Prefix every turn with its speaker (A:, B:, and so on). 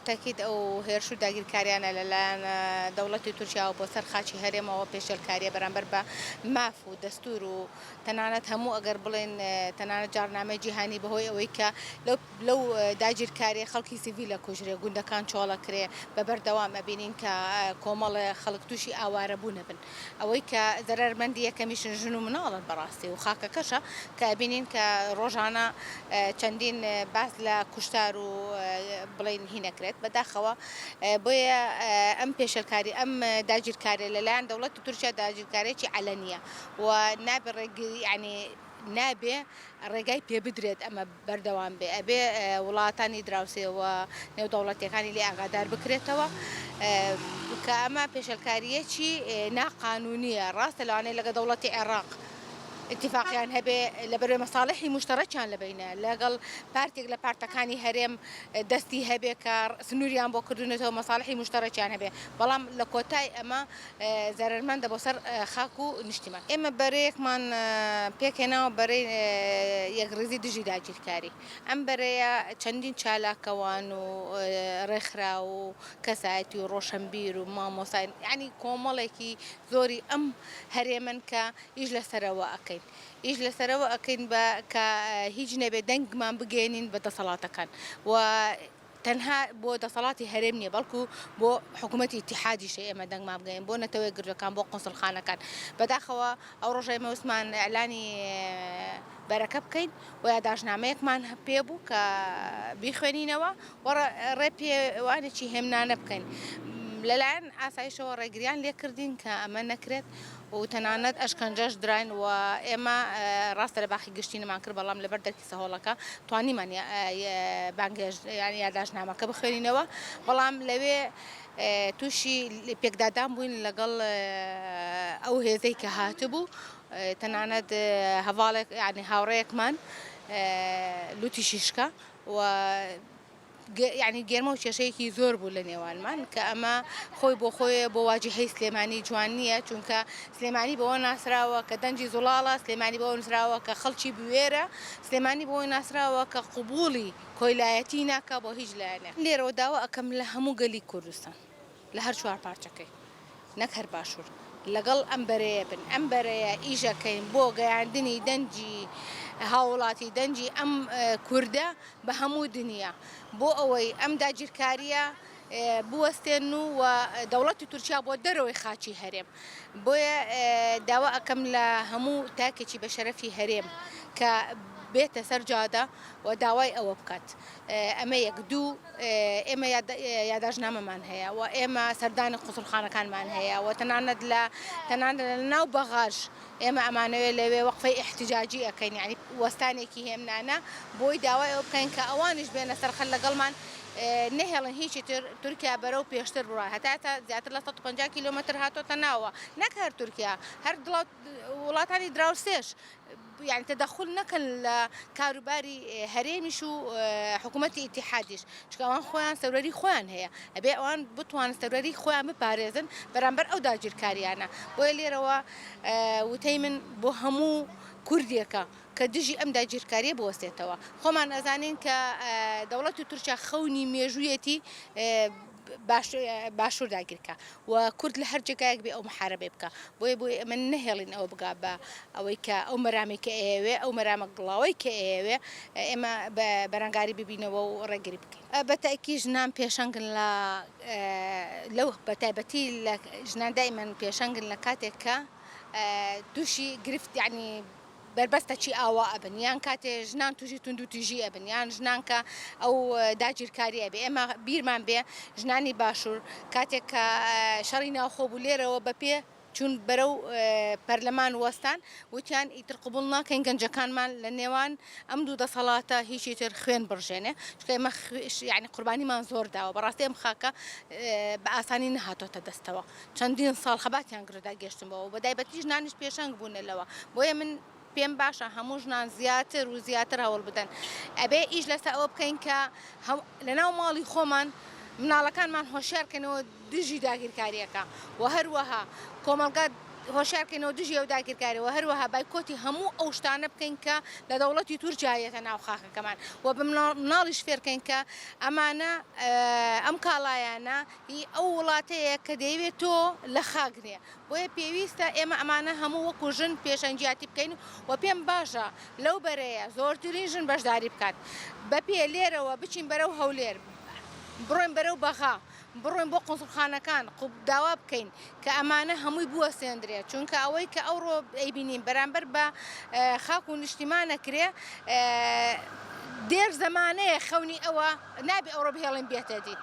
A: تەئکید ئەو هێرش و داگیرکاریانە لەلایەن دەوڵەتی تورکیاوە بۆ سەر خاکی هەرێمەوە پێشێلکاریە بەرامبەر بە ماف و دەستور و تەنانەت هەموو ئەگەر بڵێن تەنانەت جاڕنامەی جیهانی بەهۆی ئەوەی کە لەو لەو داگیرکاریە خەڵکی سیڤیل ئەکوژرێ گوندەکان چۆڵ ئەکرێ بە بەردەوام ئەبینین کە کۆمەڵێ خەڵک تووشی ئاوارەبوون ئەبن ئەوەی کە زەرەرمەندی یەکەمیشن ژن و مناڵن بەڕاستی و خاکەکەشە کە ئەبینین کە ڕۆژانە چەندین باس لە کوشتار و بڵێین هی نەکرێت بەداخەوە بۆیە ئەم پێشێلکاری ئەم داگیرکاریە لەلایەن دەوڵەتی تورکیا داگیرکاریەکی عەلەنیە و نابێ ڕێگری یانی نابێ ڕێگای پێ بدرێت ئەمە بەردەوام بێ ئەبێ وڵاتانی دراوسێ و نێودەوڵەتیەکانی لێ ئاگادار بکرێتەوە کە ئەمە پێشێلکاریەکی ناقانونیە ڕاستە لەوانەیە لەگە دەوڵەتی عێراق اتفاقیان هەبێ لەبەرێ مەساڵحی مشتەڕەکیان لە بینە لەگەڵ پارتێک لە پارتەکانی هەرێم دەستی هەبێ کە سنووریان بۆ کردوونەتەوە مەساڵحی مشتەڕەکیان هەبێ بەڵام لە کۆتای ئەمە زەرەرمەندە بۆ سەر خاک و نیشتیمان. ئێمە بەرەیەکمان پێکهێناوە بەرەی یەکڕیزی دژی داگیرکاری. ئەم بەرەیە چەندین چالاکەوان و ڕێکخراو و کەسایەتی و ڕۆشەنبیر و مامۆستا یانی کۆمەڵێکی زۆری ئەم هەرێمەن کە ئیش لەسەرەوە ئەکەین. ئیش لەسەرەوە ئەکەین بە کە هیچ نەبێ دەنگمان بگەیەنین بە دەسەڵاتەکان و تەنها بۆ دەسەڵاتی هەرێم نییە، بەڵکو بۆ حکوومەتی ئیتیحادیشە ئێمە دەنگمان بگەین، بۆ نەتەوە یەکگرتووەکان، بۆ قونسڵخانەکان. بەداخەوە ئەو ڕۆژە ئێمە ویستمان ئیعلانی بەرەکە بکەین و یاداشتنامەیەکمان پێ بوو کە بیخوێنینەوە و ڕێپێوانێکی هێمنانە بکەین. لەلایەن ئاسایشەوە ڕێگریان لێکردین کە ئەمە نەکرێت و تەنانەت ئەشکەنجەش دراین و ئێمە ڕاستە لە باخی گشتی نەمان کرد، بەڵام لەبەر دەرکی سەهۆڵەکە توانیمان بانگهێشت یان یاداشتنامەکە بخوێنینەوە، بەڵام لەوێ تووشی پێکدادان بووین لەگەڵ ئەو هێزەی کە هاتبوو، تەنانەت هەڤاڵێک یانی هاوڕێیەکمان لوتیشی شکا و یانی گێرمە و کێشەیەکی زۆر بوو لە نێوانمان کە ئەمە خۆی بۆ خۆی بۆ واجیهەی سلێمانی جوان نییە چونکە سلێمانی بەوە ناسراوە کە دەنگی زوڵاڵە سلێمانی بەوە نووسراوە کە خەڵکی بوێرە سلێمانی بەوەی ناسراوە کە قبوڵی کۆیلایەتی ناکا بۆ هیچ لایەنێک لێرەوە داوا ئەکەم لە هەموو گەلی کوردستان لە هەر چوار پارچەکەی نەک هەر باشوور لەگەڵ ئەم بەرەیە بن، ئەم بەرەیە ئیشەکەین بۆ گەیاندنی دەنگی هاووڵاتی، دەنگی ئەم کوردە بە هەموو دنیا بۆ ئەوەی ئەم داگیرکارییە بوەستێنن و دەوڵەتی تورکیا بۆ دەرەوەی خاکی هەرێم. بۆیە داوا ئەکەم لە هەموو تاکێکی بە شەرەفی هەرێم کە بێتە سەر جادە و داوای ئەوە بکات. ئەمە یەک. دوو، ئێمە یاداشتنامەمان هەیە و ئێمە سەردانی قونسوڵخانەکانمان هەیە و تەنانەت لە تەنانەت لە ناو بەغاش ئێمە ئەمانەوێت لەوێ وەقفەی ئیحتیجاجی ئەکەین یانی وەستانێکی هێمنانە بۆی داوای ئەوە بکەین کە ئەوانیش بێنە سەر خەت لەگەڵمان نەهێڵن هیچی تر تورکیا بەرەو پێشتر بڕوا هەتا ئێستا زیاتر لە 150 کیلۆمەتر هاتۆتە ناوە نەک هەر تورکیا هەر وڵاتانی دراوسێش یانی تەدەخول نەکەن لە کاروباری هەرێمیش و حکوومەتی ئیتیحادیش چونکە ئەوان خۆیان سەروەری خۆیان هەیە ئەبێ ئەوان بتوانن سەروەری خۆیان بپارێزن بەرامبەر ئەو داگیرکاریانە بۆیە لێرەوە وتەی من بۆ هەموو کوردێکە کە دژی ئەم داگیرکاریە بوەستێتەوە خۆمان ئەزانین کە دەوڵەتی تورکیا خەونی مێژوویەتی باشوور داگیرکا و کورد لە هەر جێگایەک بێ ئەو محارەبەی بکا بۆیە بۆیە ئێمە نەهێڵین ئەوە بگا بە ئەوەی کە ئەو مەرامەی کە ئەیەوێ ئەو مەرامە گڵاوەی کە ئەیەوێ ئێمە بە بەرەنگاری ببینەوە و ڕێگری بکەین. بە تەئکید ژنان پێشەنگن لە لەو بە تایبەتی لە ژنان دائیمەن پێشەنگن لە کاتێک کە تووشی گرفت یانی بەربەستەکی ئاوا ئەبن یان کاتێ ژنان تووشی توندوتیژی ئەبن یان ژنان کە ئەو داگیرکاری ئەبێ ئێمە بیرمان بێ ژنانی باشوور کاتێک کە شەڕی ناوخۆ بوو لێرەوە بە پێ چوون بەرەو پەرلەمان وەستان وتیان ئیتر قبوڵ ناکەین گەنجەکانمان لە نێوان ئەم دوو دەسەڵاتە هیچی تر خوێن بڕژێنێ چونکە ئێمە یانی قوربانیمان زۆر داوە بەڕاستی ئەم خاکە بە ئاسانی نەهاتۆتە دەستەوە. چەندین ساڵ خەباتیان کردو گەشتن بەوە بە دایبەتی ژنانیش پێشەنگ بوونە لەوە بۆیە من پێم باشە هەموو ژنان زیاتر و زیاتر هەوڵ بدەن ئەبێ ئیش لەسەر ئەوە بکەین کە لەناو ماڵی خۆمان مناڵەکانمان هۆشیار کەنەوە دژی داگیرکاریەکە و هەروەها کۆمەڵگا. هۆشیارکەینەوە دژی ئەو داگیرکاریە و هەروەها بایکۆتی هەموو ئەو شتانە بکەین کە لە دەوڵەتی تورکیا یەتە ناو خاکەکەمان و بە مناڵیش فێرکەین کە ئەمانە ئەم کاڵایانە هی ئەو وڵاتەیە کە دەیەوێت تۆ لە خاک نێ بۆیە پێویستە ئێمە ئەمانە هەموو وەکو ژن پێشەنگیاتی بکەین و پێم باشە لەو بەرەیە زۆرترین ژن بەشداری بکات بە پێ لێرەوە بچین بەرەو هەولێر بڕۆین بەرەو بەغا بڕۆین بۆ قونسوڵخانەکان داوا بکەین کە ئەمانە هەمووی بوەستێندرێت، چونکە ئەوەی کە ئەوڕۆ ئەیبینین بەرامبەر بە خاک و نیشتیمان ئەکرێ دێر زەمانەیە خەونی ئەوە نابێ ئەوڕۆ بهێڵین بێتە دی.